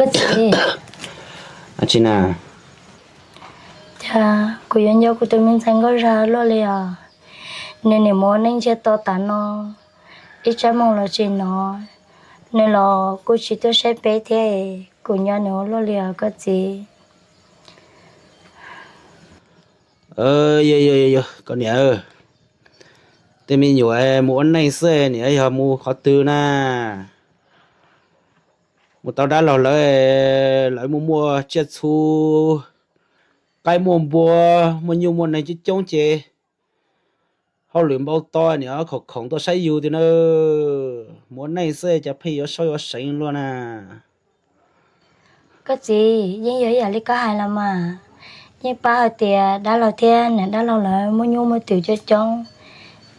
Txiv, tsis na, cas kuv yuav nco kuv tus me ntxhais Nkauj Zaj luaj li os. Nws niam mus ua neej ntsiag to tas no ib tsab moos los tsis hnov, nws los kuj tsis tuaj saib peb thiab, kuv nco nws ua luaj li os koj txiv. Yog yog yog, koj niam, tej me nyuam mus ua neej xwb, niam yog mus qhov twg na? Mus tau dab laug lawv, lawv muaj muaj tsiaj txhu, qaib muaj npua, muaj nyuj muaj nees coob coob ces hauj lwm npau taws, niam khoom khoom tuaj saib yus tiag na. Mus ua neej xwb cas pheej yuav saub yuav seev luaj na. Koj txiv, yeej yog ib yam li koj hais los mas. Yeej paub hais tias dab laug thiab niam dab laug lawv muaj nyuj muaj twm coob coob,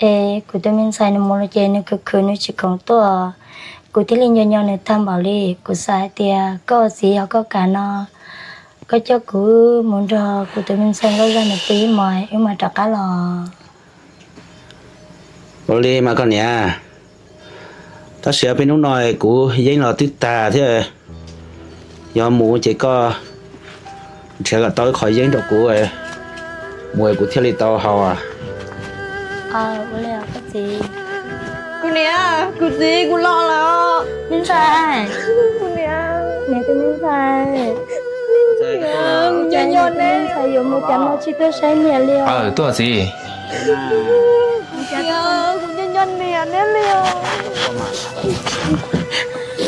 es kuv tus me ntxhais nws mus lawm ces nws khwv khwv nws tsis khoom tuaj. Kuv thiaj li nco nco nws tag npaum li. Kuv xav hais tias koj ua txiv yog koj kam no, koj coj kuv mus nrog kuv tus me ntxhais Nkauj Zaj nws pw ib hmos wb mam rov qab los. Ua li mas koj niam, tab sis peb hnub no kuv yeeb los twb tag thiab, yog mus ces koj nrhiav kom tau ib qho yeeb rau kuv mus kuv thiaj li tau haus. Kuv niam, kuv txiv, kuv los lawm. Me ntxhais, kuv niam, niam tus me ntxhais, kuv nco nco neb, me ntxhais yuav mus cas no tsis tuaj saib niam li os. Tuaj txiv. Kuv nco nco niam neb li os.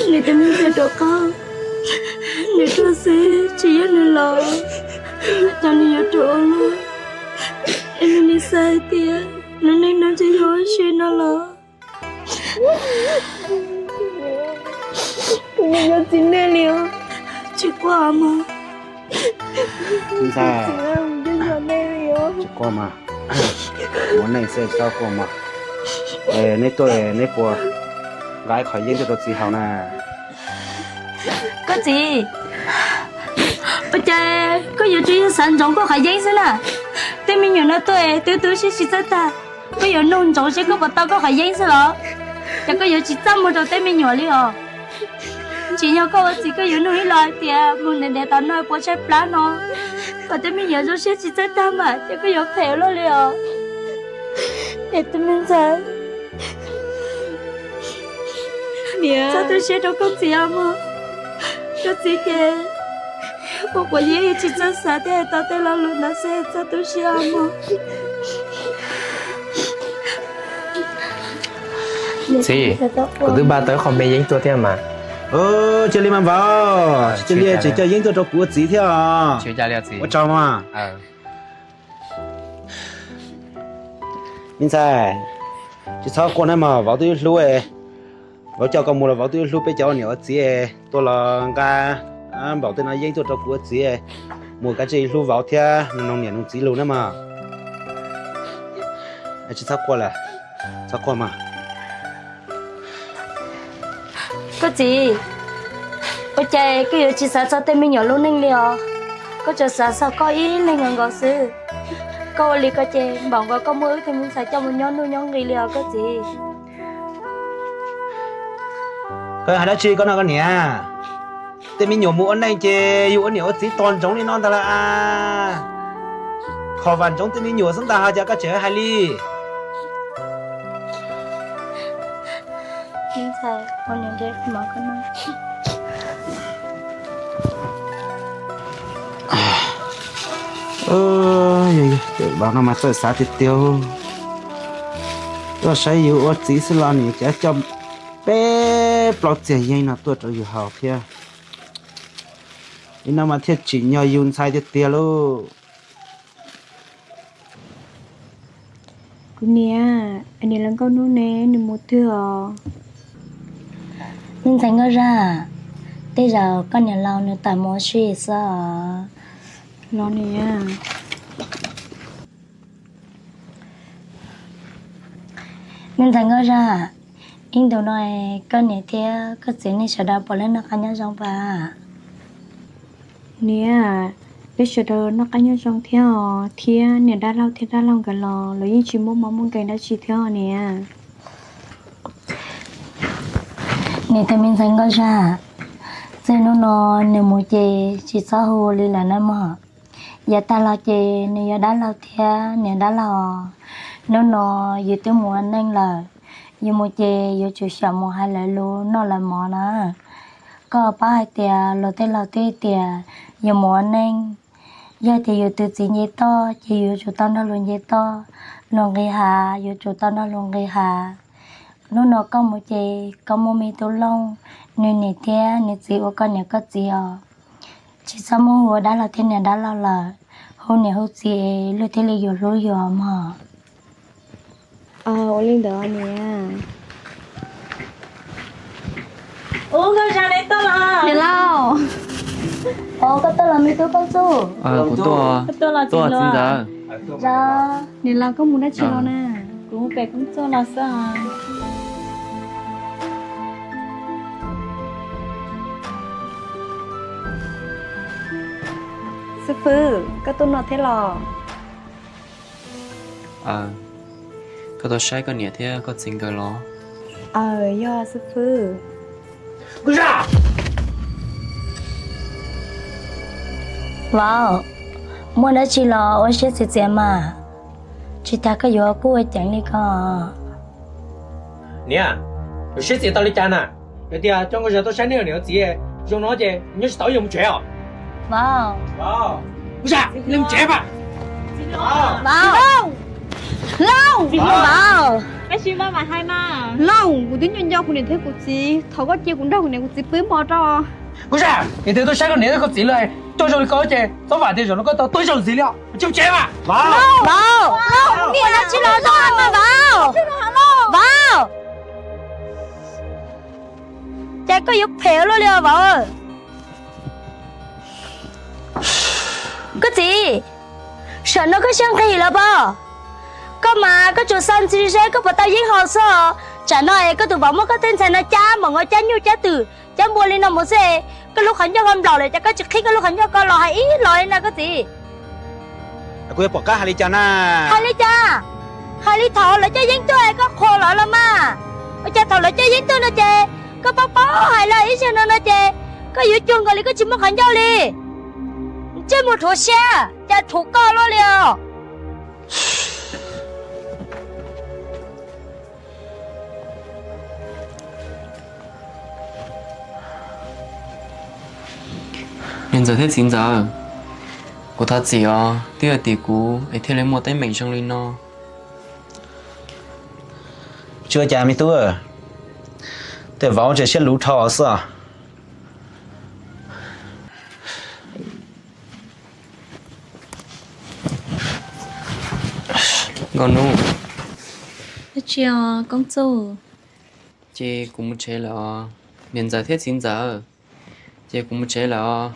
Nws tus me ntxhais rov qab, nws tuaj xwb tsis yog nws los, cas nws yuav rov ua luaj. Es nws nim xav hais tias nws neej no ntshe yuav ua si no los. Kuv nco nco txiv nej li os. Tsis quaj mog. Tsis quaj mas, ua neej xwb txhob quaj mog. Neb tuaj neb puas nqa ib qho yeeb tuaj rau txiv haus na? Koj txiv, ua cas koj yuav tsis xav ntsoov koj qhov yeeb xwb na? Tej me nyuam no tuaj twb tu siab tsis txawj tag, koj yuav nug ntsoov seb koj puas tau koj qhov yeeb xwb los? Ces koj yuav tsis txaj muag rau tej me nyuam li os. Tsim nyog koj ua txiv koj yuav nug ib los hais tias mus ntev ntev tom no puas tshaib plab no, kom tej me nyuam zoo siab tsis txawj tag mas ces koj yuav phem luaj li os. Es tus me ntxhais, txhob tu siab rau koj txiv os mog. Koj txiv ces ua quav yeeb tsis txawj xav thiab hais tau tej lo lus ntawd xwb, txhob tu siab os mog. Txiv, kuv twb npaj tau qho me yeeb tuaj thiab mas. Cia li mas vauv, cia li tseem coj yeeb tuaj rau kuv ua txiv thiab os. Ua tsaug mog. Me ntxhais, tsis txhob quaj na mog, vauv twb hlub. Vauv coj koj mus los vauv twb hlub peb cov ua niam ua txiv. Tuaj los nqa npaum tej no yeeb tuaj rau kuv ua txiv, mus kav tsij hlub vauv thiab noog niam noog txiv lus na mog. Tsis txhob quaj lawm, txhob quaj mog. Koj txiv, ua cas koj yuav tsis xav txog tej me nyuam lub neej li os? Koj tsuas xav txog koj ib leeg nkaus nkaus xwb. Koj ua li ko ces npaum nkaus koj muab wb tus me ntxhais coj mus nyob nuj nyob nqi li os koj txiv. Koj hais dab tsi koj no koj niam? Tej me nyuam mus ua neej ces yus ua niam ua txiv tos ntsoov li no ntag lauj. Kho vam ntsoov tej me nyuam xwb ntag ho cas koj tseem hais li. Los no mas txawj xav tiag tiag. Tuaj saib yus ua txiv xwb los nim cov coj peb plaub txiag yeeb no tuaj rau yus haus thiab. Li no mas thiaj tsim nyog yus ntxhais tiag tiag lauj. Kuv niam, niam laus Nkauj Hnub ne, nws mus twg os? Me ntxhais Nkauj Zaj, tej zaum koj niam laus nws tawm mus ua si xwb os. Los niam. Me ntxhais Nkauj Zaj, ib ntus no koj niam thiab koj txiv nej sawv daws puas noj qab nyob zoo pab? Niam, peb sawv daws noj qab nyob zoo thiab os, thiab niam dab laug thiab dab laug nkawd los lawv yeej tsis muaj mob muaj nkeeg dab tsi thiab niam. Niam thiab me ntxhais Nkauj Zaj, Tus hnub no nws mus ces tsis txhob hu li lawm na mog. Yav tag los ces nws yog dab laug thiab niam dab laug. Hnub no yus twb mus ua neej lawm, yus mus ces yuav tsum xyaum mus hais lawv lus noj lawv mov na. Koj paub hais tias luag tej laug twb tias yus mus ua neej, yog tias yus tus txiv nce toj ces yuav tsum tau nrog luag nce toj, luag nqis hav yuav tsum tau nrog luag nqis hav. Hnub no koj mus ces koj muaj me tub Looj, nws niam thiab nws txiv ua koj niam koj txiv os. Tsis txhob muab hu ua dab laug thiab niam dab laug lawm, hu niam hu txiv es luag thiaj li yuav hlub yus mog. Ua li ntawd niam. Ub, Nkauj Zaj, neb tuaj los? Niam laus. Os, koj tuaj los me tub Koob Txuj? Kuv tuaj, tuaj txiv ntxawm. Niam laus, koj mus dab tsi los na? Kuv mus pem Koob Txuj los xwb. Xib fwb, koj tuaj no thiab los? Koj tuaj saib koj niam thiab koj txiv nkawd los? Aws, yog xib fwb. Vauv, muaj dab tsi los ua siab txias txias mas, tsis tas koj yuav kuj ua ceev li ko. Niam, yuav siab txias tau li cas na? Yog tias coj Nkauj Zaj tuaj saib nej niam txiv zoo no ces nyob tsis tau, yuav mus tsev os. Vauv, Nkauj Zaj, nej mus tsev mas. Vauv, Looj, Vauv. Looj, kuv twb nco nco kuv niam thiab kuv txiv, thov koj cia kuv nrog kuv niam kuv txiv pw hmo rau. Nkauj Zaj, niam thiab tuaj saib koj niam thiab koj txiv lawm, coj zoo li ko ces txhob vam tias zaum no koj tau tuag zaum ntxiv li os. Mus tsev mas. Vauv, Vauv, muaj dab tsi los tuaj hais mas Vauv. Vauv, cas koj yuav phem luaj li os Vauv? Koj txiv, zaum no koj siab nqig lawm pob? Koj mas koj tsuas xav ntxiv seb koj puas tau yeeb haus xwb os. Tsam no es koj tus vauv muab koj tej ntxhais no cab npaum nkaus cab nyuj cab twm cab npua li no mus xwb es koj lub qhov ncauj ko nplaum lawm, cas koj tsis qhib koj lub qhov ncauj ko los hais ib los li na koj txiv? Kuv yuav pom qab hais li cas na? Hais li cas? Hais li thaum lawv coj yeeb tuaj es koj qhuas lawv los mas. Ua cas thaum lawv coj yeeb tuaj no ces koj paub paub hais lawm, ib zaug no no ces koj yuav cuag nkaus li koj tsis muaj qhov ncauj li. Ntsej muag rhuav siab, cas rhuav koj luaj li os. Niam ntxawm thiab txiv ntxawm, kuv thov txim os, twb yog tim kuv es thiaj li muaj teeb meem zoo li no. Tsis ua cas me tub, tej vauv tseem siab luv dhau xwb os. Nkauj Hnub, ces kuv mus tsev lawm os. Niam ntxawm thiab txiv ntxawm, ces kuv mus tsev lawm os.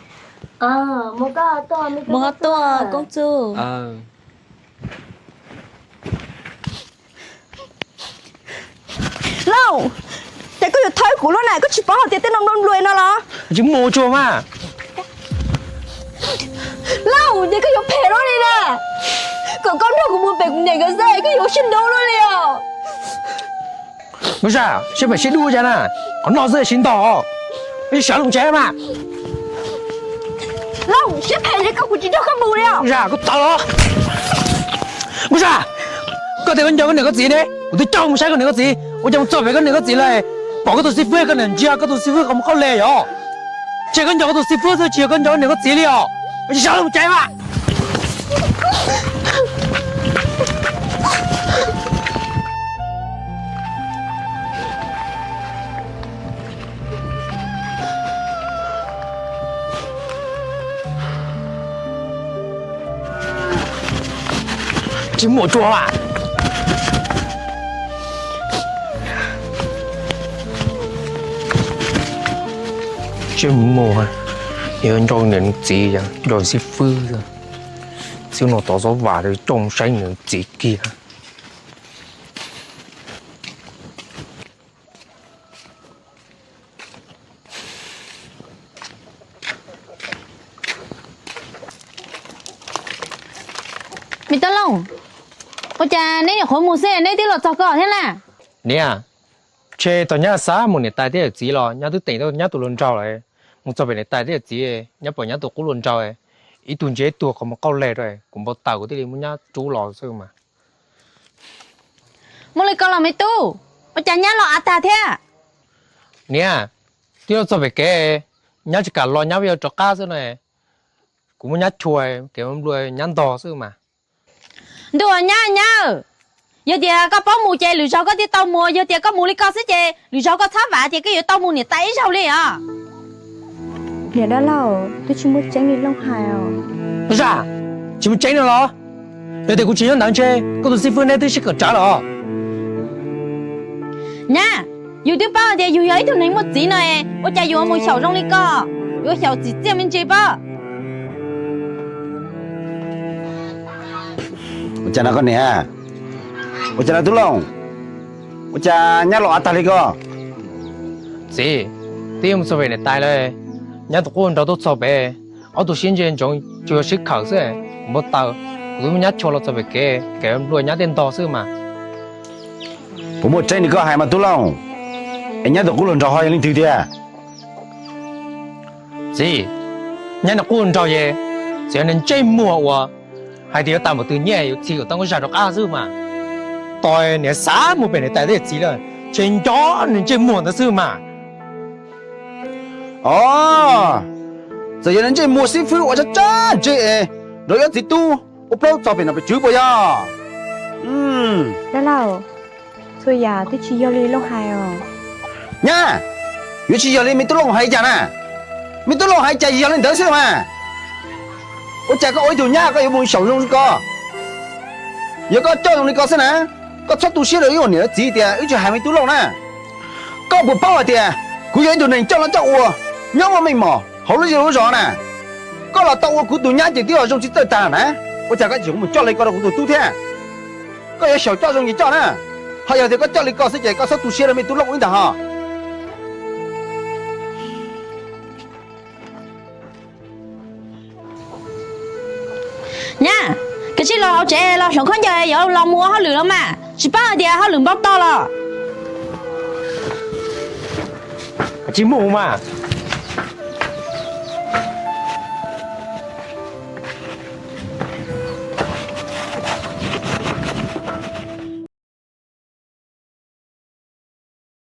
Mus koj tuaj, Koob Txuj. Lauj, ces koj yuav thawb kuv lub na, koj tsis paub hais tias tej no nplua nplua no los? Tsis muaj tsuag mas. Lauj, ces koj yuav phem luaj li na. Kom koj nrog kuv mus pem kuv niam nkawd xwb, koj yuav ua siab ntuj luaj li os. Nkauj Zaj, siab phem siab dub cas na, qhov no xwb siab ntau. Sawv los tsev mas. Lauj, siab phem ces koj, kuv tsis nrog koj mus li os. Nkauj Zaj, koj tawm los. Nkauj Zaj, koj tias koj nco koj niam koj txiv ne, kuv twb coj mus saib koj niam koj txiv, ua cas mus txog pem koj niam koj txiv lawm, pom koj tus xib fwb, koj niam ntsia koj tus xib fwb qhov muag qhaub leg os. Ces koj nco koj tus xib fwb xwb, tsis yog koj nco koj niam koj txiv li os. Sawv los tsev mas. Tsis muaj tsuag mas. Tsis muaj, yog nco niam txiv, nco xib fwb, xib fwb no tov xob vam coj saib niam txiv kiag. Me Tub Looj, ua cas neb nyuam qhuav mus xwb neb twb los txog ko thiab na? Niam, ntshe tau nyab xav mus niam tais thiab yawm txiv los nyab twb teem tau nyab tus hluas nraug lawm. mus txog pem niam tais thiab txiv, nyab pom nyab tus qub hluas nraug, ib tug ntsia ib tug qhov muag qauj leg rau, kuv npau taws kuv thiaj li muab nyab rub los xwb mas. Muaj li ko los me tub, ua cas nyab los av tag thiab? Niam, twb los txog pem kev, nyab tsis kam los nyab yuav rov qab xwb no. Kuv muab nyab chua, kev nplua nyab ntog xwb mas. Ntuj, nyab, nyab, yog tias koj paub mus ces lwm zaug koj thiaj tau mus, yog tias koj mus li ko xwb ces lwm zaug koj txhob vam tias koj yuav tau mus niam tais ib zaug li os. Niam dab laug, twb tsis muaj tseeb li Looj hais os. Zam, tsis muaj tseeb no los? Yog tias kuv tsis nyob ntawd ntshe koj tus xib fwb neb twb sib kawm tsawv los. Nyab, yus twb paub tias yus yog ib tug neeg muaj txiv no, ua cas yuav mus xyaum zoo li ko, yuav xyaum txim txiaj me ntsis pob. Ua cas no koj niam? Ua cas no Tub Looj? Ua cas nyab los av tag li ko? Txiv, twb yuav mus txog pem niam tais lawm, nyab tus qub nrog tuaj txog pem, ob tug sib ntsia ntsoov tsuas yog sib khawm xwb, kuv npau taws, kuv twb muab nyab chua los txog pem kev, kev nplua nyab thiaj ntog xwb mas. Puas muaj tseeb li koj hais mas Tub Looj? Es nyab tus qub hluas nraug ho yog leej twg tiag? Txiv, nyab tus qub hluas nraug ces txawm yog niag ntsej muag uas hais tias yuav tau npaum twg nyiaj yuav txhim kom tau nkauj zag rov qab xwb mas. Tos niam xav mus pem niam tais thiab txiv lawm, ntshe nco niag ntsej muag ntawd xwb mas. Os, txawm yog niag ntsej muag xib fwb uas tsab tsab ntseg es nrog ob txiv tub ua plaub txog pem nom pem tswv puas yog? Dab laug, txhua yam twb tsis yog li Looj hais os. Nyab, yuav tsis yog li me Tub Looj hais cas na? Me Tub Looj hais cas yog li ntawd xwb mas. Ua cas koj ua ib tug nyab koj yuav mus xyaum zoo li ko? Yog koj coj zoo li ko xwb na, koj txhob tu siab rau wb ua niam ua txiv tias wb tsis hais me Tub Looj na. Koj puas paub hais tias kuv yog ib tug neeg coj noj coj ua, nyob muaj meej mom hauv lub zej lub zos na? Koj los tau ua kuv tus nyab ces twb yog zoo tsis txawj tag na. Ua cas koj tseem mus coj li ko rau kuv tus tub thiab? Koj yuav xyaum coj zoo ces coj na, ho yog tias koj coj li ko xwb ces koj txhob tu siab rau me Tub Looj ib ntag ho. Nyab, koj sim los hauv tsev los hloov khaub ncaws yuav los mus ua hauj lwm los mas, tsis paub hais tias hauj lwm npau taws los. Tsis mus mas,